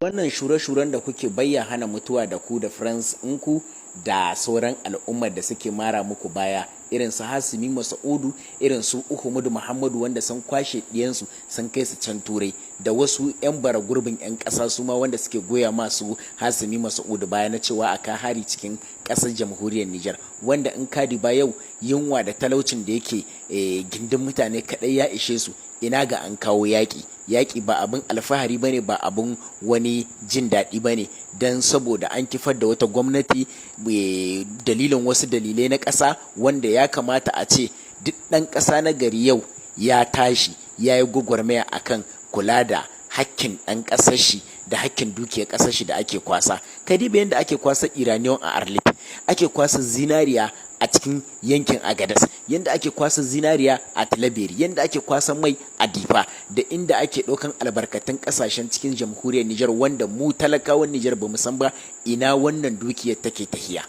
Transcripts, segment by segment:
Wannan shure-shuren da kuke bayya hana mutuwa da ku da friends ɗinku da sauran al'ummar da suke mara muku baya, irin su Hasimi Masa'udu, irin su Uhumudu Muhammadu, wanda sun kwashe ɗiyansu sun kai su can Turai, da wasu 'yan bara gurbin 'yan ƙasa su ma wanda suke goya masu Hasimi Masa'udu baya na cewa a ka hari cikin ƙasar Jamhuriyar Nijar, wanda in ka ba yau yunwa da talaucin da yake gindin mutane kaɗai ya ishe su, ina ga an kawo yaƙi. Yaƙi ba abin alfahari bane, ba abin wani jin daɗi bane, don saboda an kifar da wata gwamnati dalilin wasu dalilai na ƙasa, wanda ya kamata a ce duk ɗan ƙasa na gari yau ya tashi ya yi gwagwarmaya akan kula da hakkin ɗan ƙasar shi da hakkin dukiyar ƙasar shi da ake kwasa. Kai, diba yadda ake kwasa uranium a Arlit, ake kwasa zinariya a cikin yankin Agadas, yadda ake kwasa zinariya a Tilaberi, yadda ake kwasa mai a Difa, da inda ake ɗaukan albarkatun ƙasashen cikin Jamhuriyar Nijar, wanda mu talakawan Nijar ba mu san ba ina wannan dukiyar take tahiya.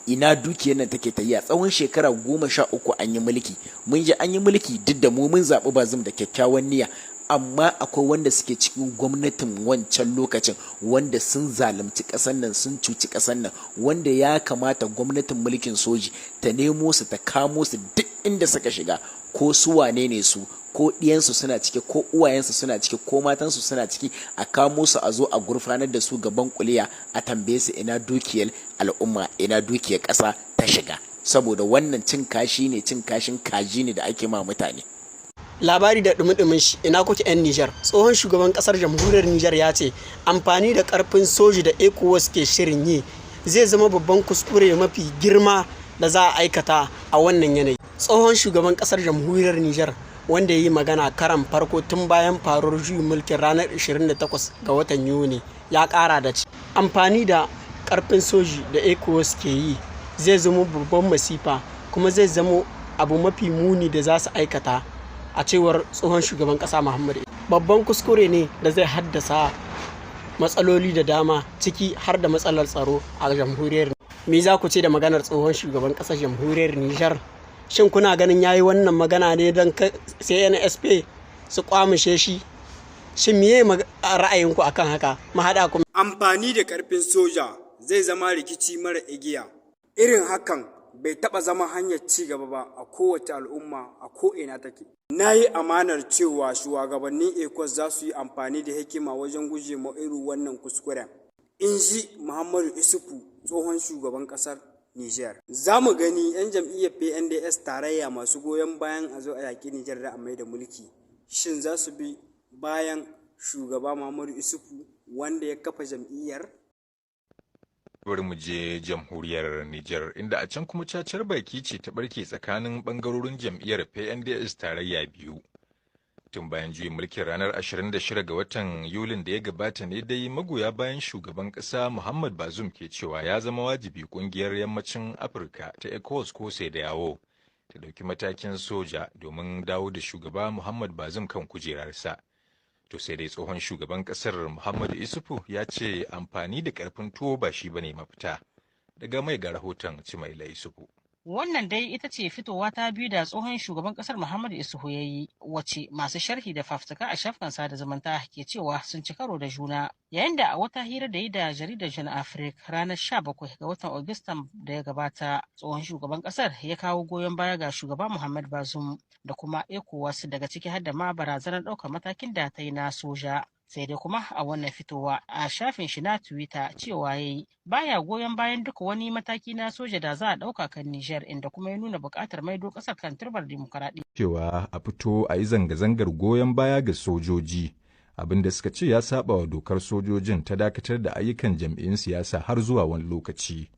Ina dukiyar nan take tahiya? Tsawon shekara 13 an yi mulki, mun ji an yi mulki, duk da mu mun zaɓi Bazum da kyakkyawan niyya, amma akwai wanda suke cikin gwamnatin wancan lokacin wanda sun zalunci ƙasar nan, sun cuci ƙasar nan, wanda ya kamata gwamnatin mulkin soji ta nemo su, ta kamo su duk inda suka shiga, ko su wane ne su, ko ɗiyansu suna ciki, ko uwayensu suna ciki, ko matansu suna ciki, a kamo su, a zo a gurfanar da su gaban kuliya, a tambaye su ina dukiyar al'umma, ina dukiyar ƙasa ta shiga, saboda wannan cin kashi ne, cin kashin kaji ne da ake ma mutane. Labari da dumi shi, ina kuke 'yan Nijar? Tsohon shugaban kasar Jamhuriyar Nijar ya ce amfani da karfin soji da ECOWAS ke shirin yi zai zama babban kuskure mafi girma da za a aikata a wannan yanayi. Tsohon shugaban kasar Jamhuriyar Nijar, wanda ya yi magana karan farko tun bayan faruwar juyin mulkin ranar 28 ga watan Yuni, ya kara da ce amfani da karfin soji da ECOWAS ke yi zai zama babban masifa, kuma zai zama abu mafi muni da za su aikata. A cewar tsohon shugaban kasa Muhammadu, babban kuskure ne da zai haddasa matsaloli da dama, ciki har da matsalar tsaro a Jamhuriyar. Me za ku ce da maganar tsohon shugaban kasar Jamhuriyar Nijar? Shin kuna ganin yayi wannan magana ne don CNSP su kwamishe shi? Shin miye ra'ayinku akan haka? Mu haɗa ku. Amfani da karfin soja zai zama rikici mara igiya. Irin hakan bai taɓa zama hanyar ci gaba ba a kowace al'umma a ko'ina take. Na yi amanar cewa shugabannin ECOWAS za su yi amfani da hikima wajen guje ma irin wannan kuskuren, in ji Muhammadu Isufu, tsohon shugaban ƙasar Nijar. Za mu gani 'yan jam'iyyar PNDS Tarayya masu goyon bayan a zo a yaƙi Nijar da a mai da mulki. Shin za su bi bayan shugaba Muhammadu Isufu wanda ya kafa jam'iyyar? Bari mu je Jamhuriyar Nijar, inda a can kuma cacar baki ce ta barke tsakanin bangarorin jam'iyyar PNDS Tarayya biyu. Tun bayan juyin mulkin ranar 26 ga watan Yulin da ya gabata ne dai magoya bayan shugaban ƙasa Muhammad Bazoum ke cewa ya zama wajibi kungiyar Yammacin Afirka ta ECOWAS ko yawo ta ɗauki matakin soja domin dawo da shugaba Muhammad Bazoum kan kujerarsa. To sai dai tsohon shugaban kasar Muhammadu Isufu ya ce amfani da karfin tuwo ba shi bane mafita. Daga mai ga rahoton Cimaila Isufu. Wannan dai ita ce fitowa ta biyu da tsohon shugaban kasar Muhammadu Isuhu ya yi, wace masu sharhi da fafutuka a shafukan sada zumunta ke cewa sun ci karo da juna. Yayin da a wata hira da yi da jaridar Jeune Afrique ranar 17 ga watan Agustan da ya gabata, tsohon shugaban kasar ya kawo goyon baya ga shugaba Muhammad Bazoum da kuma ECOWAS, daga ciki har da ma barazanar ɗaukar matakin da ta yi na soja. Sai dai kuma a wannan fitowa a shafin shi na Twitter, cewa yayi baya goyon bayan duka wani mataki na soja da za a ɗauka kan Nijar, inda kuma ya nuna buƙatar maido ƙasar kan turbar dimokuraɗiyya. Cewa a fito a yi zanga-zangar goyon baya ga sojoji, abin da suka ce ya saba wa dokar sojojin ta dakatar da ayyukan jam'iyyun siyasa har zuwa wani lokaci.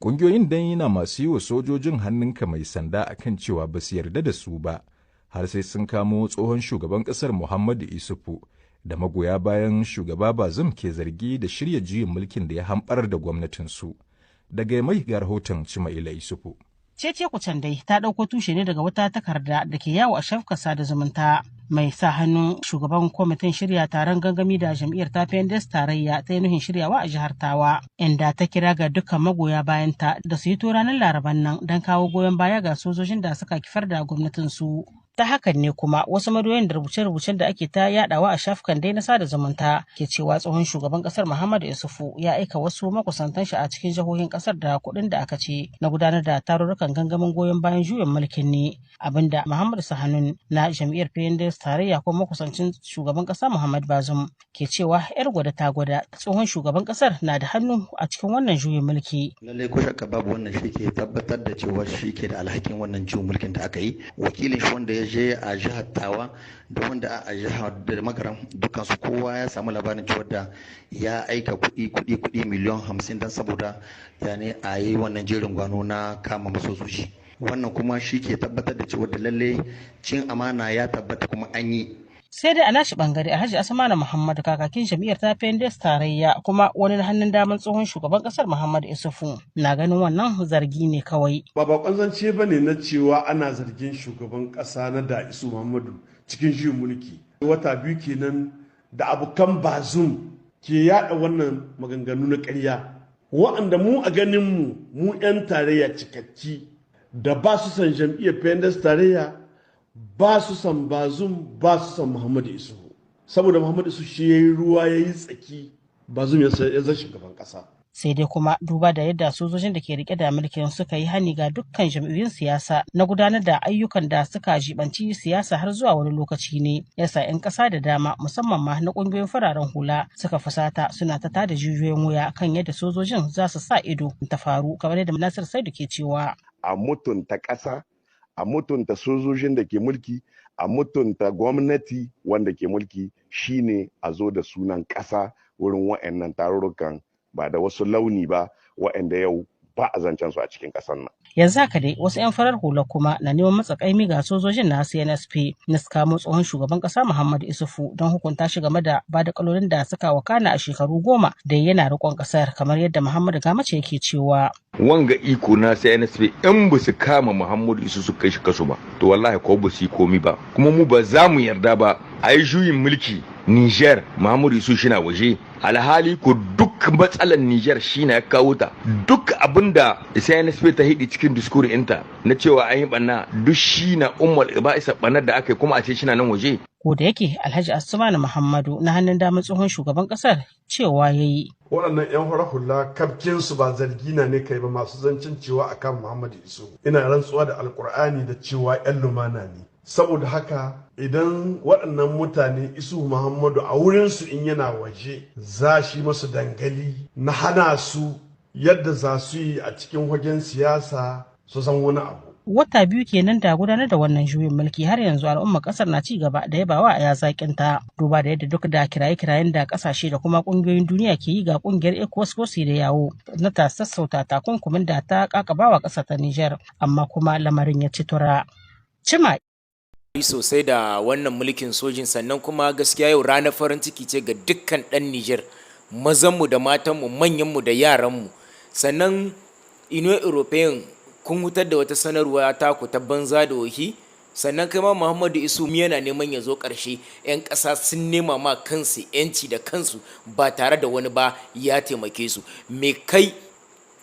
Ƙungiyoyin dan yana masu yi wa sojojin hannunka mai sanda akan cewa ba su yarda da su ba, har sai sun kamo tsohon shugaban ƙasar Muhammadu Isufu da magoya bayan shugaba Bazum ke zargi da shirya juyin mulkin da ya hamɓarar da gwamnatinsu. Daga mai ga rahoton Cimaila Isufu. Cece kucen dai ta ɗauko tushe ne daga wata takarda da ke yawo a shafukan sada zumunta mai sa hannun shugaban kwamitin shirya taron gangami da jam'iyyar ta PNDS Tarayya ta yi nuhin shiryawa a jihar Tawa, inda ta kira ga dukkan magoya bayanta da su yi to ranar Laraban nan don kawo goyon baya ga sojojin da suka kifar da gwamnatin su. Ta hakan ne kuma wasu madoyan da rubuce-rubucen da ake ta yadawa a shafukan dai na sada zumunta ke cewa tsohon shugaban kasar Muhammadu Isufu ya aika wasu makusantan shi a cikin jihohin kasar da kuɗin da aka ce na gudanar da tarurrukan gangamin goyon bayan juyin mulkin ne, abinda Muhammadu Sahanun na jam'iyyar PNDS Tarayya ko makusancin shugaban kasa Muhammad Bazum ke cewa yar gwada ta gwada tsohon shugaban kasar na da hannu a cikin wannan juyin mulki. Lallai ko shakka babu, wannan shi ke tabbatar da cewa shi ke da alhakin wannan juyin mulkin da aka yi. Wakilin shi wanda ya je a jihar Tawa da wanda a jihar da Magaram, dukansu kowa ya samu labarin cewa da ya aika kuɗi kuɗi kuɗi miliyan 50 don saboda yani a yi wannan jerin gwano na kama masojoji. Wannan kuma shi ke tabbatar da cewa da lalle cin amana ya tabbata kuma an yi. Sai dai a nashi bangare, Alhaji Asmanu Muhammad, kakakin jam'iyyar ta PNDS Tarayya kuma wani hannun daman tsohon shugaban kasar Muhammad Isufu, na ganin wannan zargi ne kawai. Ba bakon zance ba ne na cewa ana zargin shugaban kasa na da, Isu Muhammadu, cikin juyin mulki. Wata 2 kenan da abokan Bazum ke yada wannan maganganu na ƙarya, wa'anda mu a ganin mu, mu 'yan tarayya cikakki da ba su san jam'iyyar PNDS Tarayya, ba su san Bazum, ba su san Muhammadu Isuhu, saboda Muhammadu Isuhu shi ya yi ruwa ya yi tsaki, Bazum ya zan shugaban kasa. Sai dai kuma duba da yadda sojojin da ke rike da mulkin suka yi hani ga dukkan jam'iyyun siyasa na gudanar da ayyukan da suka jibanci siyasa har zuwa wani lokaci ne yasa 'yan ƙasa da dama, musamman ma na ƙungiyoyin fararen hula, suka fusata suna ta tada jijiyoyin wuya kan yadda sojojin za su sa ido ta faru, kamar yadda Nasir Saidu ke cewa. A mutunta ƙasa, a mutunta sojojin da ke mulki, a mutunta gwamnati wanda ke mulki. Shine a zo da sunan ƙasa wurin wa'annan tarurrukan, ba da wasu launi ba wa'anda yau ba a zancen su a cikin ƙasar nan. Yanzu haka dai wasu 'yan farar hula kuma na neman matsa kaimi ga sojojin na CNSP na su kamo tsohon shugaban kasa Muhammadu Isufu don hukunta shi game da badakalolin da suka wakana a shekaru 10 da yana rikon kasar, kamar yadda Muhammadu Gamace yake cewa. Wanga iko na CNSP, in ba su kama Muhammadu Isu su kai shi kaso ba, to wallahi ko ba su yi komi ba. Kuma mu ba za mu yarda ba a yi juyin mulki Niger, Muhammadu Isu shi na waje, alhali ko duk matsalar Niger shi na ya kawo ta. Duk abin da CNSP ta hidi cikin discours inta na cewa an yi banna, duk shi na ummul iba'isa bannar da aka yi, kuma a ce shi na nan waje. Ko da yake Alhaji Asmanu Muhammadu na hannun damar tsohon shugaban kasar cewa ya yi. Waɗannan 'yan hura hula kafkinsu ba zargi na ne kai ba. Masu zancen cewa akan Muhammadu Isu, ina rantsuwa da Alkur'ani da cewa 'yan lumana ne. Saboda haka idan waɗannan mutane, Isu Muhammadu a wurinsu in yana waje, za shi masu dangali na hana su yadda za su yi a cikin wajen siyasa su san wani abu. Wata 2 kenan da gudanar da wannan juyin mulki, har yanzu al'ummar kasar na ci gaba da yabawa a yazakin ta, duba da yadda duk da kiraye-kirayen da kasashe da kuma kungiyoyin duniya ke yi ga kungiyar ECOWAS ko da yawo na ta sassauta takunkumin da ta kakabawa kasar ta Niger, amma kuma lamarin ya ci tura. Cima sosai da wannan mulkin sojin. Sannan kuma gaskiya yau ranar farin ciki ce ga dukkan ɗan Nijar, mazanmu da matanmu, manyanmu da yaranmu. Sannan Union European, kun hutar da wata sanarwa ta ku ta banza da wohi. Sannan kai ma Muhammadu Isu, yana neman ya zo ƙarshe. 'Yan ƙasa sun nema ma kansu 'yanci da kansu ba tare da wani ba ya taimake su. Me kai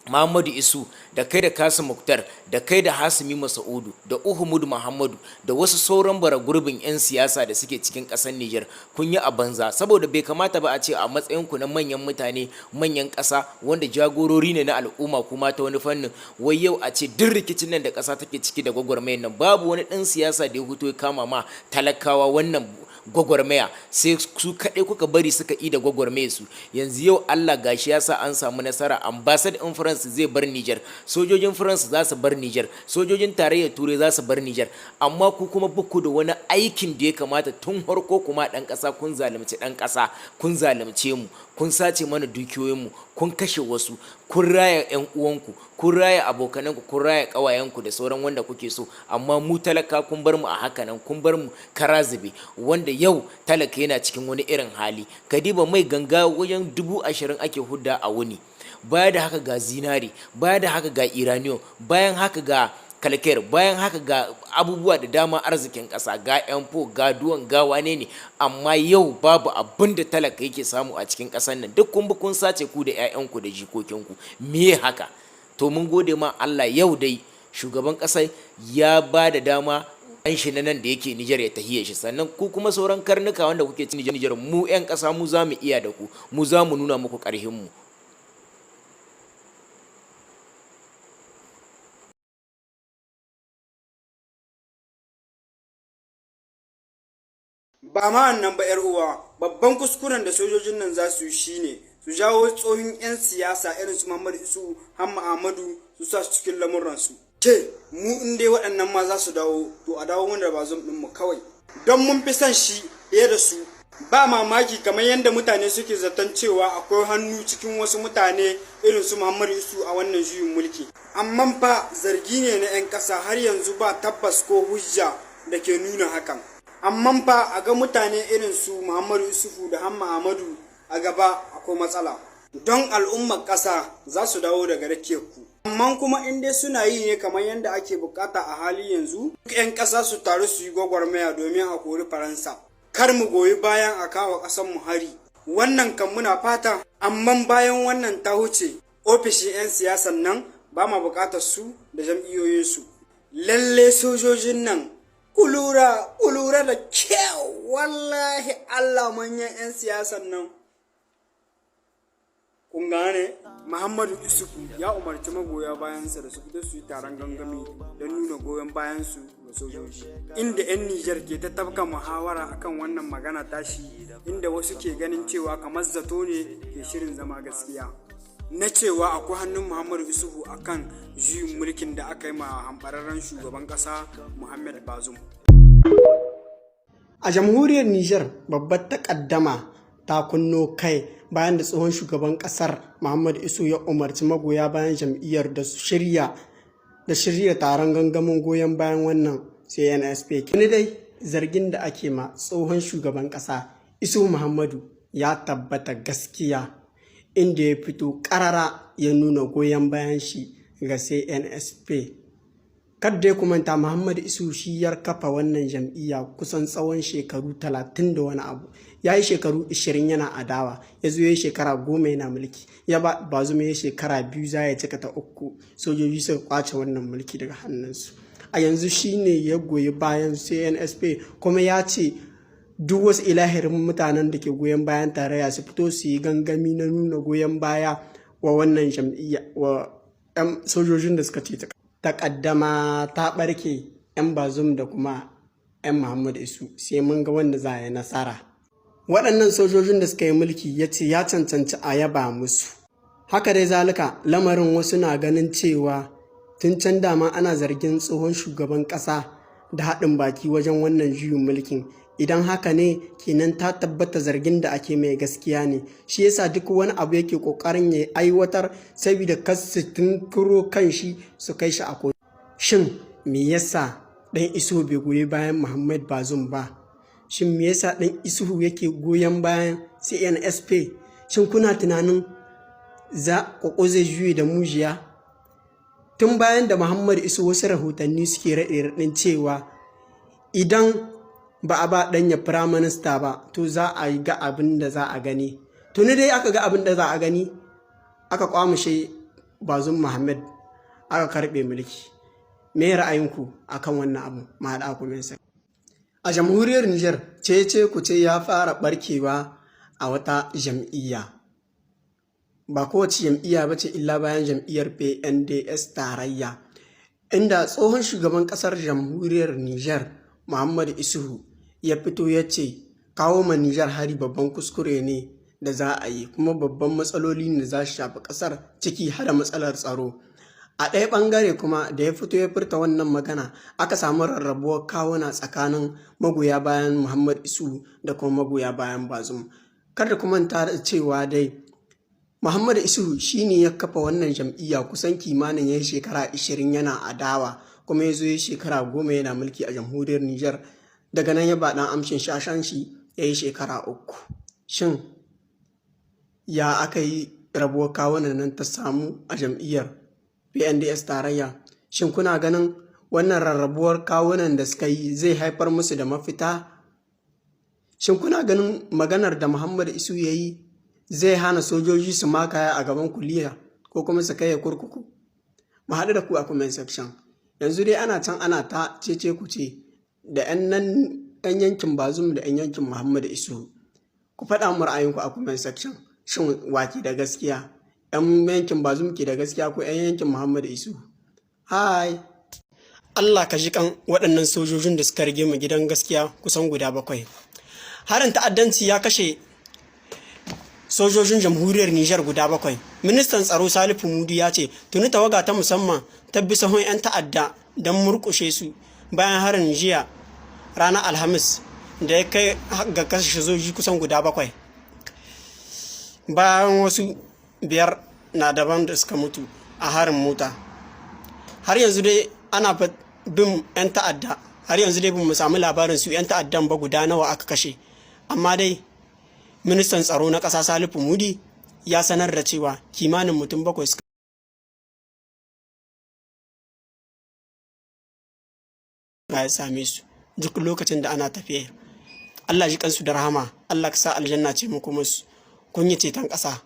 Muhammadu Isu, da kai da Kasim Muktar, da kai da Hasimi Masa'udu, da Uhumudu Muhammadu, da wasu sauran bara gurbin 'yan siyasa da suke cikin ƙasar Nijar, kun yi a banza, saboda bai kamata ba a ce a matsayin ku na manyan mutane, manyan ƙasa, wanda jagorori ne na al'umma kuma ta wani fannin, wai yau a ce duk rikicin nan da ƙasa take ciki da gwagwarmayar nan, babu wani ɗan siyasa da ya fito ya kama ma talakawa wannan gwagwarmaya, sai su kaɗai kuka bari suka yi da gwagwarmaya su. Yanzu yau Allah gashi ya sa an samu nasara, ambassador in France zai bar Niger, sojojin France za su bar Niger, sojojin Tarayyar Turai za su bar Niger, amma ku kuma buku da wani aikin da ya kamata tun harko. Kuma ɗan ƙasa, kun zalunci ɗan ƙasa, kun zalunce mu, kun sace mana dukiyoyinmu, kun kashe wasu, kun raya 'yan uwanku, kun raya abokananku, kun raya ƙawayenku da sauran wanda kuke so, amma mu talaka kun bar mu a haka nan, kun bar mu kara zube, wanda yau talaka yana cikin wani irin hali. Kadiba mai ganga wajen 20,000 ake hudda a wuni. Baya da haka ga zinari, baya da haka ga uranium, bayan haka ga calcaire, bayan haka ga abubuwa da dama, arzikin ƙasa, ga yanfo, ga duwan, ga wane ne, amma yau babu abin da talaka yake samu a cikin ƙasar nan. Duk kun bi kun sace, ku da 'ya'yanku da jikokinku. Me haka? To mun gode ma Allah, yau dai shugaban ƙasa ya ba da dama. An shi na nan da yake Nijar ya tahiye shi. Sannan ku kuma sauran karnuka wanda kuke cin Nijar, mu 'yan ƙasa mu za mu iya da ku, mu za mu nuna muku ƙarhin mu. Ba ma nan ba, 'yar uwa, babban kuskuren da sojojin nan za su yi shine su jawo tsohon 'yan siyasa irin su Muhammadu Isu, Hamma Ahmadu, su sa su cikin lamuransu. Ke mu in dai waɗannan ma za su dawo, to a dawo mun da Bazum ɗin mu kawai, don mun fi son shi fiye da su. Ba mamaki kamar yadda mutane suke zaton cewa akwai hannu cikin wasu mutane irin su Muhammadu Isu a wannan juyin mulki, amma fa zargi ne na 'yan ƙasa, har yanzu ba tabbas ko hujja da ke nuna hakan. Amma fa a ga mutane irin su Muhammadu Isufu da Hamma Ahmadu a gaba, akwai matsala, don al'ummar ƙasa za su dawo daga rakiyar ku. Amma kuma in dai suna yi ne kamar yadda ake bukata a hali yanzu, duk 'yan ƙasa su taru su yi gwagwarmaya domin a kori Faransa. Kar mu goyi bayan a kawo ƙasar mu hari, wannan kan muna fata. Amma bayan wannan ta wuce, ofishin 'yan siyasan nan ba ma bukatar su da jam'iyyoyinsu. Lalle sojojin nan, kulura kulura da kyau, wallahi Allah, manyan 'yan siyasan nan, kun gane, Muhammadu Isufu ya umarci magoya bayansa da su fito su yi taron gangami don nuna goyon bayansu ga sojoji, inda 'yan Nijar ke ta tafka muhawara akan wannan magana tashi, inda wasu ke ganin cewa kamar zato ne ke shirin zama gaskiya na cewa akwai hannun Muhammadu Isufu akan juyin mulkin da aka yi ma hambararren shugaban kasa Muhammad Bazum. A jamhuriyar Nijar, babbar takaddama ta kunno kai bayan da tsohon shugaban kasar Muhammad Isu ya umarci magoya bayan jam'iyyar da su shirya da shirya taron gangamin goyon bayan wannan CNSP. Wani dai zargin da ake ma tsohon shugaban kasa Isu Muhammadu ya tabbata gaskiya, inda ya fito karara ya nuna goyon bayan shi ga CNSP. Kadda ya kumanta, Muhammadu Isu shi ya kafa wannan jam'iyya kusan tsawon shekaru 30 da wani abu. Ya yi shekaru 20 yana adawa, ya zo ya yi shekara 10 yana mulki, ya ba Bazum ya shekara 2 za ya cika ta uku, sojoji suka kwace wannan mulki daga hannunsu. A yanzu shi ne ya goyi bayan CNSP, kuma ya ce duk wasu ilahirin mutanen da ke goyon bayan tarayya su fito su yi gangami na nuna goyon baya wa wannan jam'iyya, wa 'yan sojojin da suka ce. Takaddama ta barke, 'yan Bazum da kuma 'yan Muhammadu Isu, sai mun ga wanda za a yi nasara. Waɗannan sojojin da suka yi mulki, ya ce ya cancanci a yaba musu. Haka dai zalika lamarin, wasu na ganin cewa tun can dama ana zargin tsohon shugaban ƙasa da haɗin baki wajen wannan juyin mulkin. Idan haka ne, kenan ta tabbata zargin da ake mai gaskiya ne, shi yasa duk wani abu yake kokarin ya aiwatar saboda kar su tunkuro kan shi su kai shi a kotu. Shin me yasa dan Isu bai goyi bayan Muhammad Bazum ba? Shin me yasa dan Isuhu yake goyon bayan CNSP? Shin kuna tunanin za ƙoƙo zai juye da mujiya? Tun bayan da Muhammad Isu, wasu rahotanni suke raɗe raɗin cewa idan ba a ba ɗanya firaminista ba, to za a ga abin da za a gani. Tuni dai aka ga abin da za a gani, aka kwamushe Bazum Muhammad, aka karɓe mulki. Me ra'ayinku akan wannan abu? Ma haɗa ku. A jamhuriyar Nijar, cece kuce ya fara barkewa a wata jam'iyya. Ba kowace jam'iyya ba ce illa bayan jam'iyyar PNDS Tarayya, inda tsohon shugaban kasar jamhuriyar Nijar Muhammadu Isuhu ya fito ya ce kawo ma Nijar hari babban kuskure ne da za a yi, kuma babban matsaloli ne za su shafi kasar, ciki har da matsalar tsaro. A ɗaya ɓangare kuma, da ya fito ya furta wannan magana, aka samu rarrabuwar kawuna tsakanin magoya bayan Muhammad Isu da kuma magoya bayan Bazum. Kada ku manta da cewa dai Muhammadu Isuhu shine ya kafa wannan jam'iyya, kusan kimanin ya shekara 20 yana adawa, kuma ya zo ya shekara 10 yana mulki a jamhuriyar Nijar. Daga nan ya ba ɗan amshin shashan shi ya yi shekara 3. Shin ya aka yi rabuwar kawunan nan ta samu a jam'iyyar PNDS Tarayya? Shin kuna ganin wannan rarrabuwar kawunan da suka yi zai haifar musu da mafita? Shin kuna ganin maganar da Muhammadu Isu ya yi zai hana sojoji su makaya a gaban kuliya ko kuma su kai kurkuku? Mu haɗu da ku a comment section. Yanzu dai ana can ana ta cece kuce. Da 'yan nan 'yan yankin Bazum da 'yan yankin Muhammadu Isuhu, ku faɗa mu ra'ayinku a comment section. Shin wa ke da gaskiya? 'Yan yankin Bazum ke da gaskiya ko 'yan yankin Muhammadu Isuhu? Hi! Allah ka ji kan waɗannan sojojin da suka riga mu gidan gaskiya kusan guda bakwai. Harin ta'addanci ya kashe sojojin Jamhuriyar Nijar guda bakwai. Ministan Tsaro Salifu Mudi ya ce tuni tawaga ta musamman ta bi sahun 'yan ta'adda don murƙushe su bayan harin jiya ranar Alhamis da ya kai ga kashe sojoji kusan guda bakwai. Bayan wasu biyar na daban da suka mutu a harin mota. Har yanzu dai ana bin 'yan ta'adda, har yanzu dai mu samu labarin su 'yan ta'addan ba guda nawa aka kashe, amma dai ministan tsaro na ƙasa Salifu Mudi ya sanar da cewa kimanin mutum bakwai suka ya same su duk lokacin da ana tafiya. Allah ji kansu da rahama, Allah ka sa aljanna ce muku musu kun yi ceton ƙasa.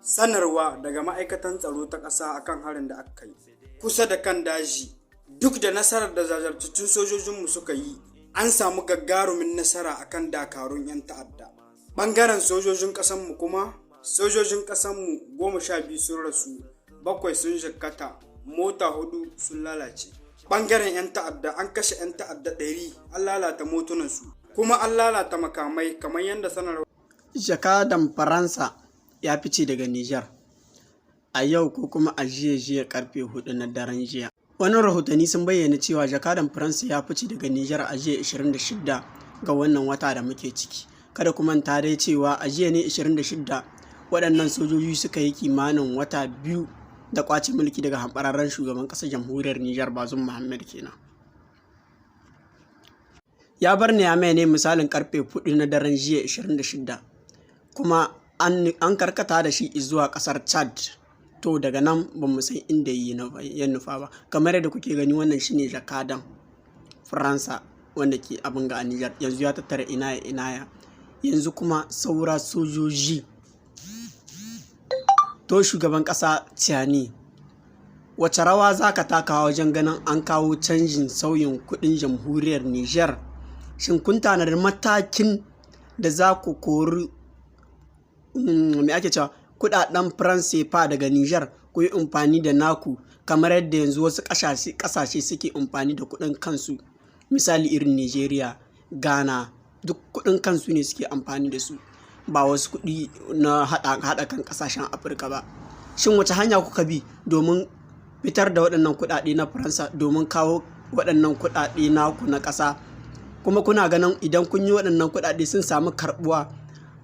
Sanarwa daga Ma'aikatan Tsaro ta Ƙasa akan harin da aka kai kusa da kan daji. Duk da nasarar da jajirtattun sojojinmu suka yi, an samu gagarumin nasara akan dakarun 'yan ta'adda. Ɓangaren sojojin ƙasanmu kuma, sojojin ƙasanmu 12 sun rasu, bakwai sun jikkata, mota hudu sun lalace. Ɓangaren 'yan ta'adda, an kashe 'yan ta'adda 100, an lalata motunansu, kuma an lalata makamai, kamar yadda sanarwa. Jakadan Faransa ya fice daga Nijar a yau ko kuma a jiya jiya karfe 4 na daren jiya. Wani rahotanni sun bayyana cewa jakadan Faransa ya fice daga Nijar a jiya 26 ga wannan wata da muke ciki. Kada ku manta dai cewa a jiya ne 26 waɗannan sojoji suka yi kimanin wata 2 da kwace mulki daga hamɓararren shugaban ƙasar Jamhuriyar Nijar, Bazum Muhammad kenan. Ya bar Niamey ne misalin karfe 4 na daren jiya 26, kuma an karkata da shi zuwa ƙasar Chad. To daga nan ba mu san inda ya nufa ba. Kamar yadda kuke gani, wannan shine jakadan Faransa wanda ke abin ga a Nijar. Yanzu ya tattara ina ya ina ya. Yanzu kuma saura sojoji. To shugaban ƙasa Tiani, wace rawa za ka taka wajen ganin an kawo canjin sauyin kuɗin Jamhuriyar Nijar? Shin kun tanadi matakin da za ku kori, me ake cewa, kuɗaɗen franc CFA daga Nijar, ku yi amfani da naku kamar yadda yanzu wasu ƙasashe suke amfani da kuɗin kansu? Misali irin Nigeria, Ghana, duk kuɗin kansu ne suke amfani da su, ba wasu kuɗi na haɗa kan ƙasashen Afirka ba. Shin wace hanya kuka bi domin fitar da waɗannan kuɗaɗe na Faransa domin kawo waɗannan kuɗaɗe naku na ƙasa? Kuma kuna ganin idan kun yi waɗannan kuɗaɗe sun samu karɓuwa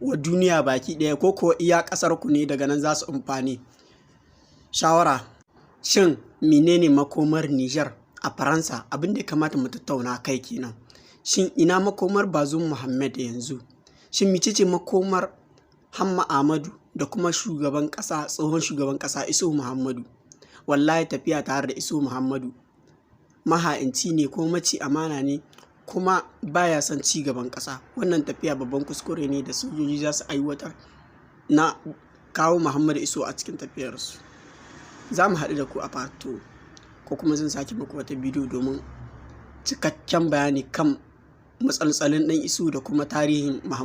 wa duniya baki ɗaya, ko kuwa iya ƙasar ku ne daga nan za su amfani? Shawara, shin menene makomar Nijar a Faransa? Abin da ya kamata mu tattauna kai kenan. Shin ina makomar Bazum Muhammad yanzu? Shin mecece makomar Hamma Ahmadu da kuma shugaban ƙasa, tsohon shugaban ƙasa Isuhu Muhammadu? Wallahi tafiya tare da Isuhu Muhammadu, maha'inci ne ko maci amana ne, kuma baya son ci gaban ƙasa. Wannan tafiya babban kuskure ne da sojoji za su aiwatar na kawo Muhammadu Isuhu a cikin tafiyarsu. Za mu haɗu da ku a part 2, ko kuma zan sake muku wata bidiyo domin cikakken bayani kan matsaltsalin ɗan Isuhu da kuma tarihin Muhammadu.